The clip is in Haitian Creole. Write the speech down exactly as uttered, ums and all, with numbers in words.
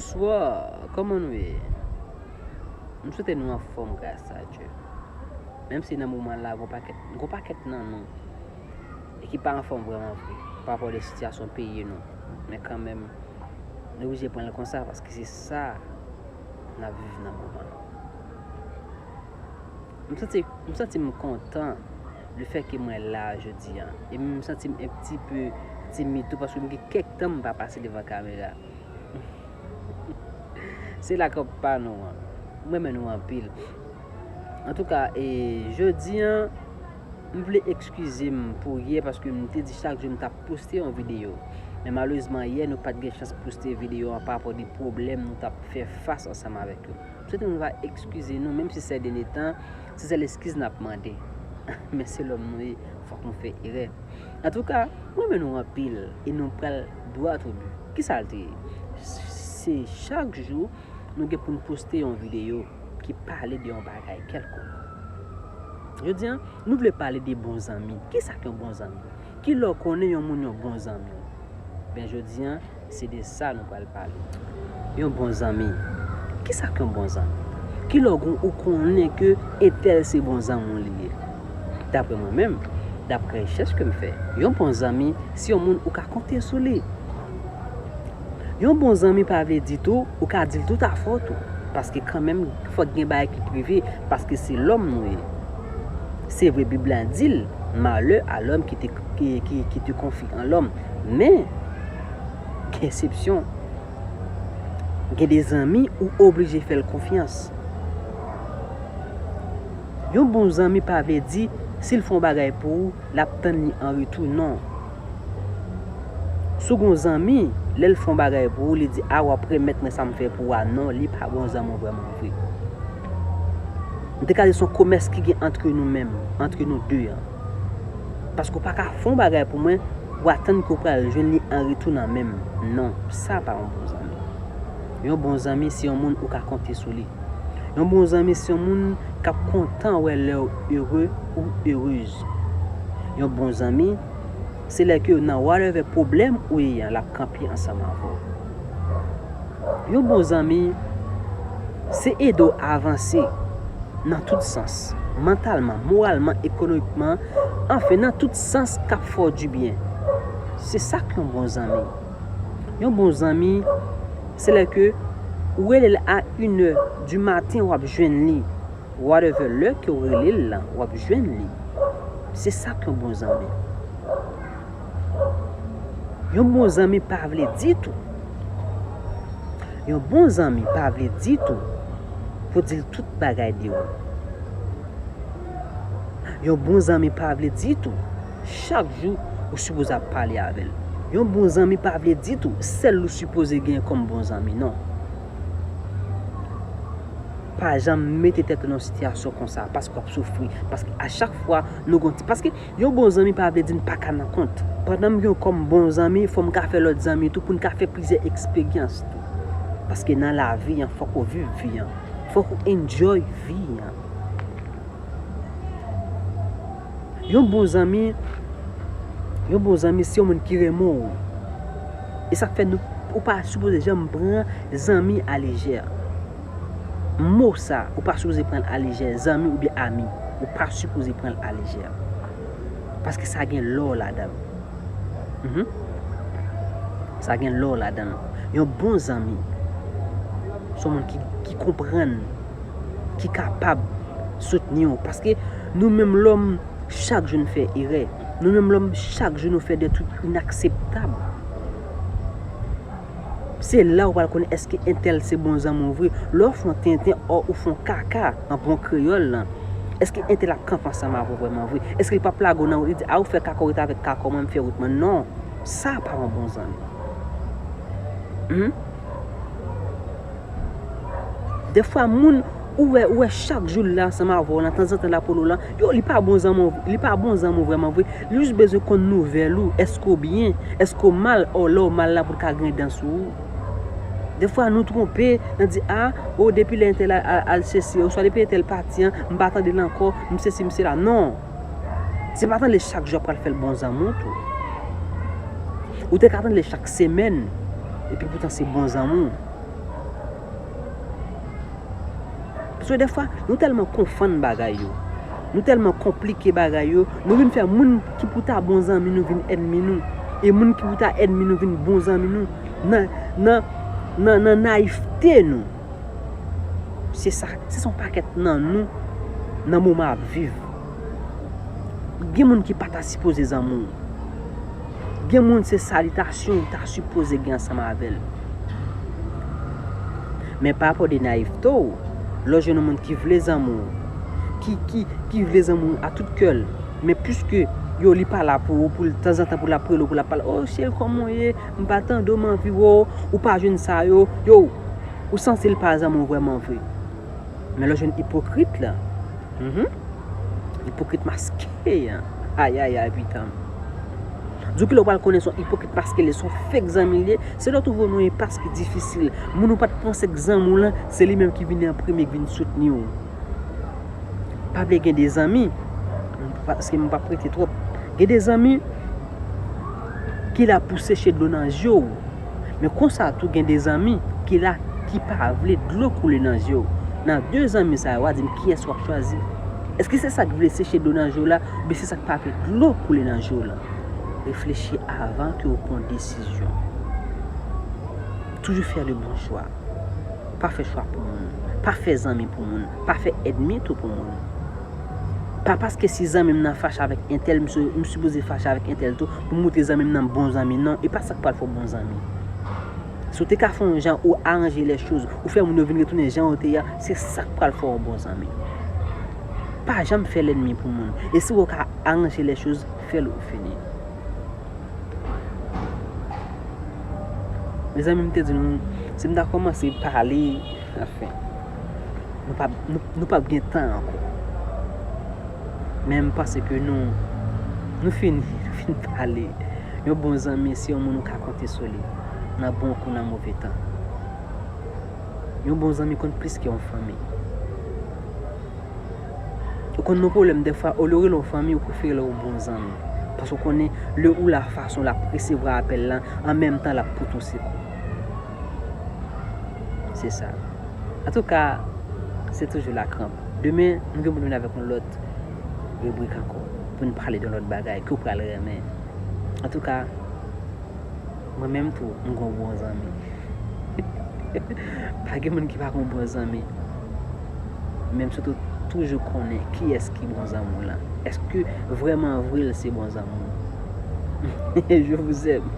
Bonswa, kòman nou ye? M swete nou anfòm gras a Dye. Menm si nan moman la, gon pakèt, gon pakèt nan nou e ki pa anfòm vrèman vre pa rapò de sitiyasyon peyi nou. Men kanmenm, nou oblije pran l konsa paske se sa n ap viv nan moman. M santi, m santi m kontan lefètke mwen la jodi a. E m santi m un petit peu timid tou paske m gen kèk tan m pa pase devan kamera. Se la k ap pa nou an. M renmen nou anpil. Antouka, e, jodi a, m vle ekskize m pou yè paske m te di chak jou m t ap poste yon videyo. Men malerezman, yè nou pa t gen chans poste videyo an pa rapò de pwoblèm nou t ap fè fas ansanm avèk yo. M swete nou va ekskize nou, menm si sè dènye tan, se sèl eskiz n ap mande. Men se lòm nou ye, fòk nou fè erè. Antouka, m renmen nou anpil e nou pral dwat o bi. Kisa l te ye? Se chak jou nou gen pou n poste yon videyo ki pale de yon bagay kèlkonk. Jodi a, nou vle pale de bon zanmi. Kisa k yon bon zanmi? Kilè w konnen yon moun yon bon zanmi w? Ben, jodi a, se de sa nou pral pale. Yon bon zanmi. Kisa k yon bon zanmi? Kilè w gon-, ou konnen ke entèl se bon zanmi w li ye? Daprè mwen menm, daprè rechèch ke m fè, yon bon zanmi se yon moun ou ka konte sou li. Yon bon zanmi pa vle di tou ou ka di l tout afè w tou, paske kanmenm fòk gen bagay ki prive, paske se lòm nou ye. Se vre, Bib la di l, malheur à l'homme qui te, qui, qui, qui te confie en l'homme. Men, gen eksepsyon. Gen de zanmi ou oblije fè l konfyans. Yon bon zanmi pa vle di, si l fè yon bagay pou ou, l ap tann li an retou, non. Si w gen yon zanmi, lè l fè yon bagay pou ou, li di, a, w ap remèt mwen sa m fè pou ou a, non, li pa bon zanmi w vrèman vre. M te ka di se yon komès ki gen antre nou menm, antre nou de an. Paske w pa ka fè yon bagay pou mwen, w atann ke w pral jwenn li an retou nan men m. Non, sa pa yon bon zanmi. Yon bon zanmi, se yon moun ou ka konte sou li. Yon bon zanmi se yon moun k ap kontan wè lè w ere ou erez. Yon bon zanmi, se lè ke nan whatever pwoblèm ou ye an, l ap kanpe ansanm avè w. Yon bon zanmi, se ede w avanse nan tout sans, mantalman, moralman, ekonomikman, anfen, nan tout sans k ap fè w dibyen. Se sa k yon bon zanmi. Yon bon zanmi, se lè ke ou rele l a inè di maten, w ap jwenn li. Whatever lè ke w rele l lan, w ap jwenn li. Se sa k yon bon zanmi. Yon bon zanmi pa vle ditou. Yon bon zanmi pa vle ditou pou di l tout bagay de ou. Yon bon zanmi pa vle ditou chak jou ou sipoze ap pale avè l. Yon bon zanmi pa vle ditou sèl ou sipoze genyen kòm bon zanmi, non. Pa janm mete tèt ou nan yon sitiyasyon konsa, paske w ap soufri. Paske a chak fwa nou gon ti, paske yon bon zanmi pa vle di n pa ka nan kont. Pandan m gen w kòm bon zanmi, fò m ka fè lòt zanmi tou, pou n ka fè plizyè eksperyans tou. Paske nan lavi an, fòk ou viv vi an. Fòk ou enjoy vi an. Yon bon zanmi, yon bon zanmi se yon moun ki renmen w. E sa k fè nou, ou pa sipoze janm pran zanmi alejè. Mo sa, ou pa sipoze pran l alejè, zanmi oubyen ami. Ou pa sipoze pran l alejè. Paske sa gen lò ladan l. Mhm. Sa gen lò ladan l. Yon bon zanmi, se yon moun ki, ki konprann, ki kapab soutni w. Paske nou menm lòm, chak jou n fè erè. Nou menm lòm, chak jou nou fè de trik inakseptab. Se la ou pral konnen èske entèl se bon zanmi w vre. Lè w fè yon tenten, ò, ou fè yon kaka, an bon kreyòl lan, èske entèl ap kanpe ansanm avè w vrèman vre? Èske li p ap lage w nan wout, li di, a, ou fè kaka, w ret avèk kaka w, mwen m fè wout mwen? Non. Sa pa yon bon zanmi. Hmm? Dèfwa, moun ou wè, ou wè chak jou l la ansanm avè w lan, tanzantan l ap rele w lan, yo, li pa bon zanmi w, li pa bon zanmi w vrèman vre. Li jis bezwen konn nouvèl ou, èske w byen, èske w mal, ò, lè w mal la pou l ka griyen dan sou ou. Dèfwa, nou twonpe, nan di, a, o, depi lè entèl al, al, al chèche, oswa depi entèl pati an, m pa tande l ankò, m sesi, m sela. Non. Se pa tande chak jou w ap pral fè l bon zanmi w tou. Ou te ka tande l chak semèn, epi poutan se bon zanmi w. So, dèfwa, nou tèlman konfonn bagay yo. Nou tèlman konplike bagay yo. Nou vin fè moun ki pou ta bon zanmi nou vin ènmi nou. E moun ki pou ta ènmi nou vin bon zanmi nou. Nan, nan, nan, nan nayifte nou. Se sa, se son pakèt nan nou, nan moman ap viv. Gen moun ki pa ta sipoze zanmi w. Gen moun se salitasyon ou ta sipoze gen ansanm avè l. Men pa rapò de nayifte w, lè w jwenn yon moun ki vle zanmi w, ki, ki, ki vle zanmi w a tout kè l, men piske yo li pa la pou ou, pou l tanzantan pou l ap rele w, pou l ap pale, "O cheri, kòman w ye? M pa tande w, m anvi wè w." Ou pa jwenn sa yo, yo, ou santi l pa zanmi w vrèman vre. Men lè w jwenn ipokrit la, mhm, ipokrit maske an, ayayay, pitan m. Di w ki lè w pral konnen se yon ipokrit maske l ye, se yon fake zanmi l ye, se lè w twouve w nan yon enpas ki difisil. Moun ou pa t panse k zanmi w lan, se li menm ki vini an premye, ki vin soutni w. Pa bliye gen de zanmi, paske m p ap rete twòp. Gen de zanmi ki la pou seche dlo nan je w. Men konsa tou gen de zanmi ki la ki pa vle dlo koule nan je w. Nan de zanmi sa yo, w a di m kiyès w ap chwazi. Èske se sa k vle seche dlo nan je w la, oubyen se sa k pa vle dlo koule nan je w la? Reflechi avan ke w pran desizyon. Toujou fè de bon chwa. Pa fè chwa pou moun. Pa fè zanmi pou moun. Pa fè ènmi tou pou moun. Pa paske si zanmi m nan fache avèk entèl, m si-, m sipoze fache avèk entèl tou pou m montre zanmi m nan m bon zanmi. Non, e pa sa k pral fè w bon zanmi. Si w te ka fè yon jan ou aranje lè choz, ou fè moun yo vin retounen jan yo te ye a, se sa k pral fè w yon bon zanmi. Pa janm fè lènmi pou moun. E si w ka aranje lè choz, fè l ou fini. Mezanmi, m te di nou, si m ta kòmanse pale, anfen, nou p ap, nou, nou p ap gen tan ankò. Men m panse ke nou, nou fini, nou fin pale. Yon bon zanmi, se yon moun ou ka konte sou li, nan bon kou, nan move tan. Yon bon zanmi konn plis ke yon fanmi. Ou konn nan pwoblèm, dèfwa, olye w rele w fanmi, ou prefere rele w bon zanmi. Paske w konnen, lè ou la, fason l ap resevwa apèl lan, an menm tan, l ap pote w sekou. Se sa. Antouka, se toujou la kranp. Demen, nou gen pou nou vin avèk yon lòt ribrik ankò, pou n pale de yon lòt bagay ke w pral renmen. Antouka, mwen menm tou, m gen yon bon zanmi. Pa gen moun ki pa gen yon bon zanmi. Men m sot toujou konnen kiyès ki bon zanmi w lan. Èske vrèman vre l se bon zanmi w? Je vous aime.